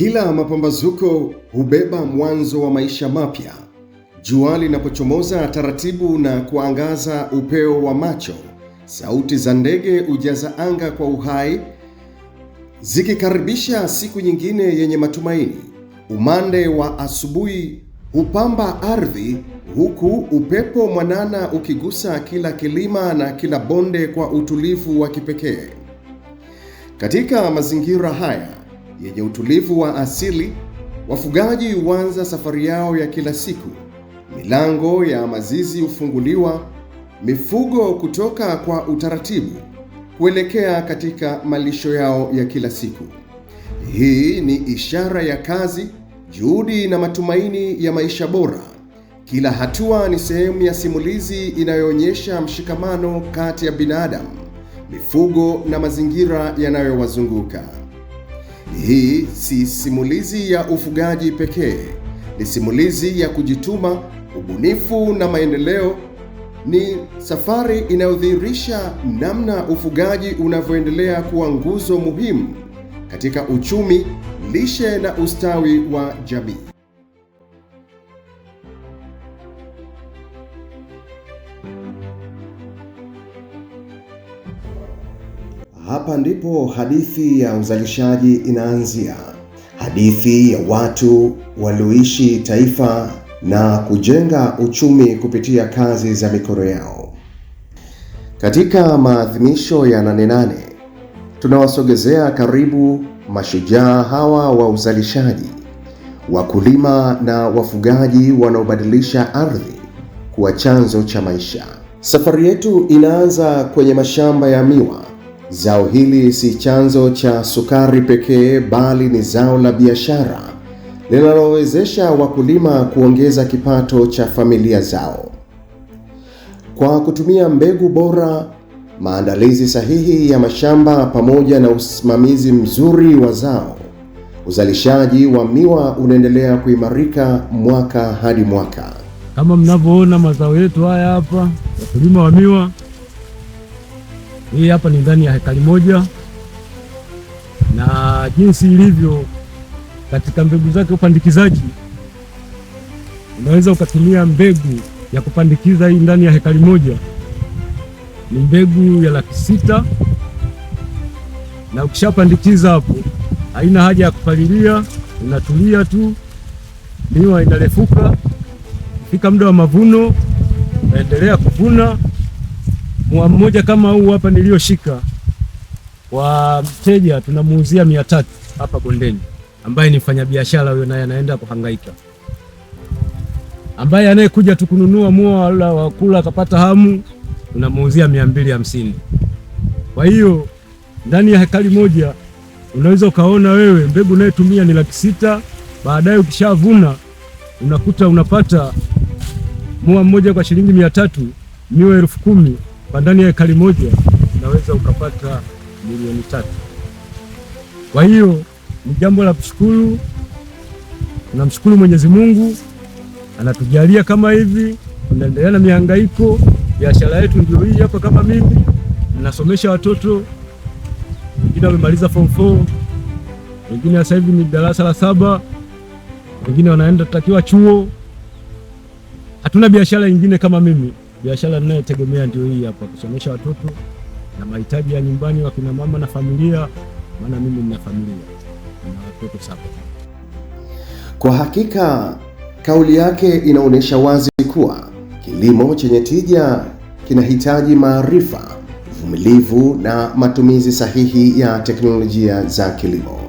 Kila mapambazuko hubeba mwanzo wa maisha mapya. Jua linapochomoza taratibu na kuangaza upeo wa macho, sauti za ndege hujaza anga kwa uhai, zikikaribisha siku nyingine yenye matumaini. Umande wa asubuhi hupamba ardhi, huku upepo mwanana ukigusa kila kilima na kila bonde kwa utulivu wa kipekee. Katika mazingira haya yenye utulivu wa asili, wafugaji huanza safari yao ya kila siku. Milango ya mazizi hufunguliwa, mifugo kutoka kwa utaratibu kuelekea katika malisho yao ya kila siku. Hii ni ishara ya kazi, juhudi na matumaini ya maisha bora. Kila hatua ni sehemu ya simulizi inayoonyesha mshikamano kati ya binadamu, mifugo na mazingira yanayowazunguka. Hii si simulizi ya ufugaji pekee, ni simulizi ya kujituma, ubunifu na maendeleo. Ni safari inayodhihirisha namna ufugaji unavyoendelea kuwa nguzo muhimu katika uchumi, lishe na ustawi wa jamii. Hapa ndipo hadithi ya uzalishaji inaanzia. Hadithi ya watu walioishi taifa na kujenga uchumi kupitia kazi za mikono yao. Katika maadhimisho ya Nane Nane, tunawasogezea karibu mashujaa hawa wa uzalishaji, wakulima na wafugaji wanaobadilisha ardhi kuwa chanzo cha maisha. Safari yetu inaanza kwenye mashamba ya miwa. Zao hili si chanzo cha sukari pekee, bali ni zao la biashara linalowezesha wakulima kuongeza kipato cha familia zao. Kwa kutumia mbegu bora, maandalizi sahihi ya mashamba pamoja na usimamizi mzuri wa zao, uzalishaji wa miwa unaendelea kuimarika mwaka hadi mwaka. Kama mnavyoona mazao yetu haya hapa, wakulima wa miwa. Hii hapa ni ndani ya hekari 1, na jinsi ilivyo katika mbegu zake upandikizaji, unaweza ukatumia mbegu ya kupandikiza hii ndani ya hekari 1 ni mbegu ya 600,000, na ukishapandikiza hapo haina haja ya kupalilia, unatulia tu, miwa inarefuka. Fika muda wa mavuno unaendelea kuvuna. Mua mmoja kama huu hapa nilioshika kwa mteja tunamuuzia 300 hapa bondeni, ambaye ni mfanyabiashara huyo, naye anaenda kuhangaika, ambaye anayekuja tu kununua mua wala wakula akapata hamu tunamuuzia 250. Kwa hiyo ndani ya hekari 1 unaweza ukaona wewe mbegu unayotumia ni 600,000, baadaye ukishavuna unakuta unapata mua mmoja kwa shilingi 300, miwa 10,000 kwa ndani ya hekari 1 unaweza ukapata 3,000,000. Kwa hiyo ni jambo la kushukuru. Tunamshukuru Mwenyezi Mungu anatujalia kama hivi, tunaendelea na mihangaiko. Biashara yetu ndio hii hapa. Kama mimi ninasomesha watoto, wengine wamemaliza form 4, wengine sasa hivi ni darasa la 7, wengine wanaenda takiwa chuo. Hatuna biashara nyingine kama mimi. Biashara ninayotegemea ndio hii hapa, kusomesha watoto na mahitaji ya nyumbani wa kina mama na familia, maana mimi nina familia na watoto 7. Kwa hakika kauli yake inaonyesha wazi kuwa kilimo chenye tija kinahitaji maarifa, uvumilivu na matumizi sahihi ya teknolojia za kilimo.